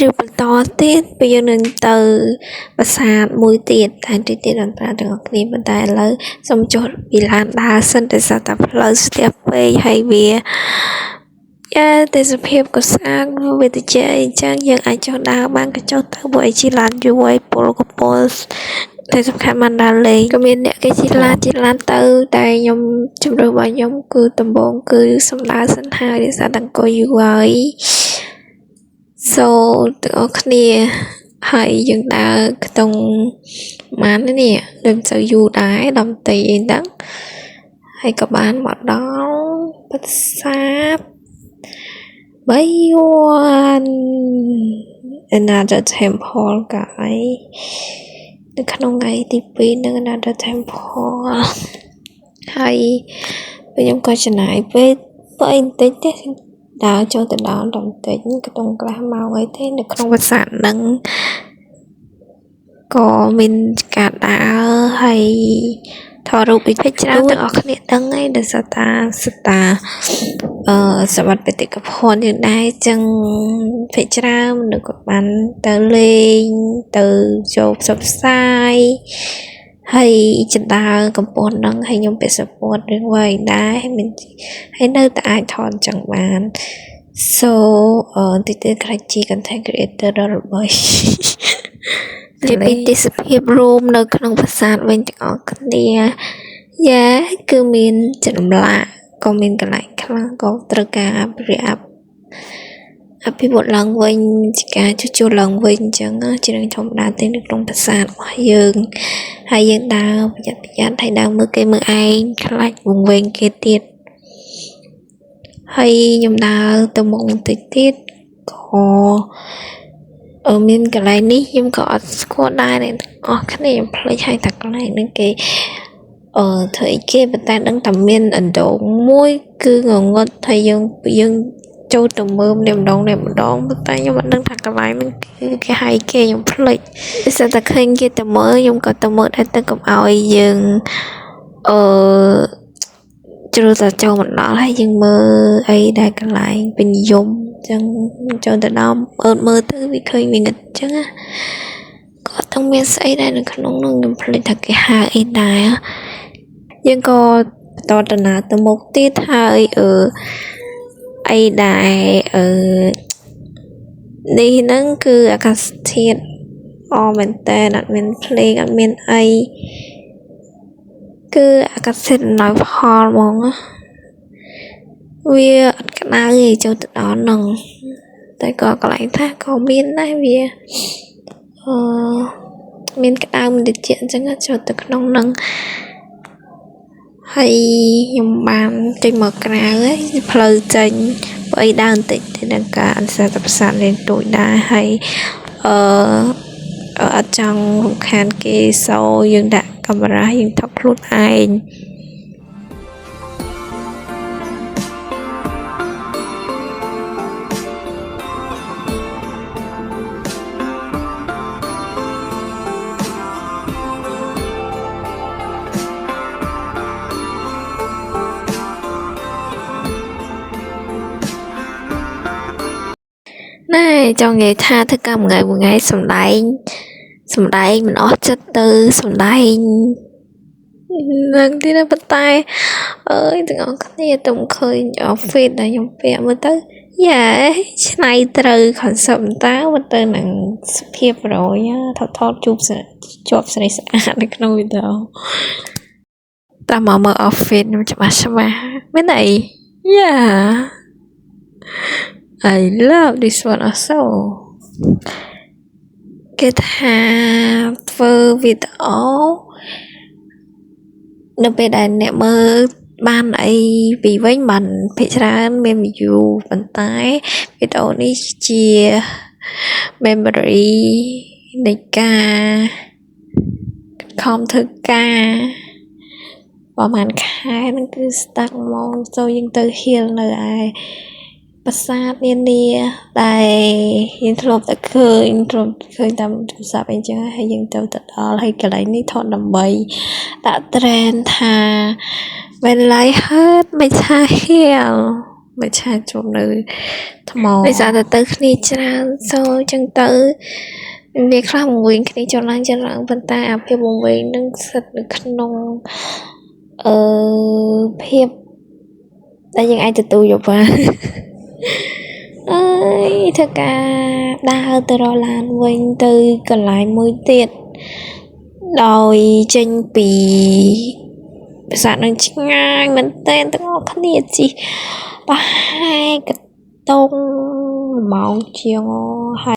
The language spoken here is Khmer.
ឬបន្តទៀតពេលយើងនឹងទៅប្រាសាទមួយទៀតតែតិចទៀតបានប្រាប់ទាំងអស់គ្នាប៉ុន្តែឥឡូវសូមចុះពីឡានដើរសិនដោយសារតែផ្លូវស្ទះពេកហើយវាយ៉ាទេសភាពក៏ស្អាតវាតិចអីចឹងយើងអាចចុះដើរបានក៏ចុះទៅព្រោះអីជិះឡានយូរហើយពលក៏ពលតែសំខាន់បានដើរលេងក៏មានអ្នកគេជិះឡានជិះឡានទៅតែខ្ញុំជម្រើសរបស់ខ្ញុំគឺដំបូងគឺសំដៅសិនហើយដោយសារតែអង្គុយយូរហើយ so ទាំងអស់គ្នាហើយយើងដើរខ្ទង់ម៉ាននេះដូចមិនសូវយូរដែរ10នាទីអីហ្នឹងហើយក៏បានមកដល់ប្រាសាទបាយ័ន another temple កាយនៅក្នុងថ្ងៃទី2នឹង another temple ហើយខ្ញុំក៏ចំណាយពេលបើអីបន្តិចទេដើរចូលទៅដល់ដល់បន្តិចក្នុងកន្លះម៉ោងអីទេនៅក្នុងប្រាសាទហ្នឹងក៏មានការដើរហើយថតរូបពីច្រើនទាំងអស់គ្នាដឹងហើយដោយសារតាសតាអឺសម្បត្តិបេតិកភណ្ឌយើងដែរចឹងភាគច្រើនមនុស្សក៏បានទៅលេងទៅចូលផ្សព្វផ្សាយហើយចណ្ដើកំពតហ្នឹងហើយខ្ញុំពាក់សពតរឿងវែងដែរមានហើយនៅតែអាចថតចឹងបាន so តិចទៀតខ្លាចជា content creator ដ៏ល្បីនិយាយពីទេសភាពរួមនៅក្នុងប្រាសាទវិញទាំងអស់គ្នាយ៉ាគឺមានចម្លាក់ក៏មានកន្លែងខ្លះក៏ត្រូវការអភិវឌ្ឍអភិវឌ្ឍឡើងវិញជាការជួសជុលឡើងវិញអញ្ចឹងជារឿងធម្មតាទេនៅក្នុងប្រាសាទរបស់យើងហើយយើងដើរប្រយ័ត្នប្រយ័ត្នហើយដើរមើលគេមើលឯងខ្លាចវង្វេងគេទៀតហើយខ្ញុំដើរទៅមុខបន្តិចទៀតក៏មានកន្លែងនេះខ្ញុំក៏អត់ស្គាល់ដែរអ្នកទាំងអស់គ្នាខ្ញុំភ្លេចហើយថាកន្លែងហ្នឹងគេធ្វើអីគេប៉ុន្តែដឹងតែមានអណ្ដូងមួយគឺងងឹតហើយយើងយើងចូលទៅមើលម្នាក់ម្ដងម្នាក់ម្ដងប៉ុន្តែខ្ញុំអត់ដឹងថាកន្លែងហ្នឹងគឺគេហៅគេខ្ញុំភ្លេចដោយសារតែឃើញគេទៅមើលខ្ញុំក៏ទៅមើលដែរទៅកុំឲ្យយើងអឺជ្រុលតែចូលមកដល់ហើយយើងមើលអីដែលកន្លែងពេញនិយមចឹងចូលទៅដល់អឺមើលទៅវាឃើញវាងឹតចឹងណាក៏អត់ទាំងមានស្អីដែរនៅក្នុងនោះខ្ញុំភ្លេចថាគេហៅអីដែរយើងក៏បន្តដំណើរទៅមុខទៀតហើយអីដែរអឺនេះហ្នឹងគឺអាកាសធាតុអមែនតើអត់មានភ្លេងអត់មានអីគឺអាកាសធាតុអំណោយផលហ្មងវាអត់ក្តៅទេចូលទៅដល់ហ្នឹងតែក៏កន្លែងថាក៏មានដែរវាអឺមានក្តៅមិនតិចអញ្ចឹងចូលទៅក្នុងហ្នឹងហើយខ្ញុំបានចេញមកក្រៅហើយផ្លូវចេញបើអីដើរបន្តិចទៅដល់ការអន្សាតប្រាសាទលេងទូចដែរហើយអឺអត់ចង់រំខានគេសូយើងដាក់កាមេរ៉ាយើងថតខ្លួនឯងណែចង់និយាយថាធ្វើការមួយថ្ងៃមួយថ្ងៃសំដែងសំដែងមិនអស់ចិត្តទៅសំដែងនឹងទៀតណាប៉ុន្តែអើយទាំងអស់គ្នាទៅឃើញ outfit ដែលខ្ញុំពាក់មើលទៅយ៉ាឆ្នៃត្រូវ concept តើមើលទៅនឹងសភាពរយថតថតជួបជាប់ស្រីស្អាតនៅក្នុងវីដេអូតាមមកមើល outfit ខ្ញុំច្បាស់ច្បាស់មានអី Yeah I love this one also គេថាធ្វើវីដេអូនៅពេលដែលអ្នកមើលបានអីពីវិញបានភាគច្រើនមាន view ប៉ុន្តែវីដេអូនេះជា memory នៃការខំធ្វើការប្រហែលខែហ្នឹងគឺ stuck ហ្មងចូលយើងទៅ heal នៅឯប្រាសាទនានាដែលយើងធ្លាប់តែឃើញធ្លាប់ឃើញតាមទូរស័ព្ទអីចឹងហើយយើងទៅទៅដល់ហើយកន្លែងនេះថតដើម្បីដាក់ trend ថា when life hurt មិនថា heal មកឆាជាប់នៅថ្មដោយសារតែទៅគ្នាច្រើនសូចឹងទៅវាខ្លះវង្វេងគ្នាចុះឡើងចុះឡើងប៉ុន្តែអាភាពវង្វេងនឹងស្ថិតនៅក្នុងអឺភាពដែលយើងអាចទទួលយកបានអើយធ្វើការដើរទៅរកឡានវិញទៅកន្លែងមួយទៀតដោយចេញពីប្រាសាទនឹងឆ្ងាយមែនទែនទាំងអស់គ្នាជិះប្រហែលកតុង1ម៉ោងជាងហើយ។